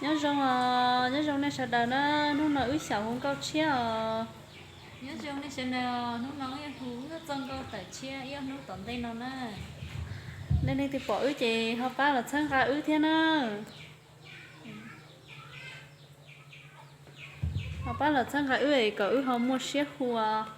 Nyob zoo, nyob zoo nej sawv daws na, hnub no wb xyaum hu nkauj tshiab os. Nyob zoo nej sawv daws, hnub no wb yuav hu nkauj txoj nkauj tawm tshiab ib ob hnub tom ntej no na. Nej leej twg pom wb ces ho pab los txhawb nqa wb thiab na. Ho pab los txhawb nqa wb es kom wb ho muaj siab hu os.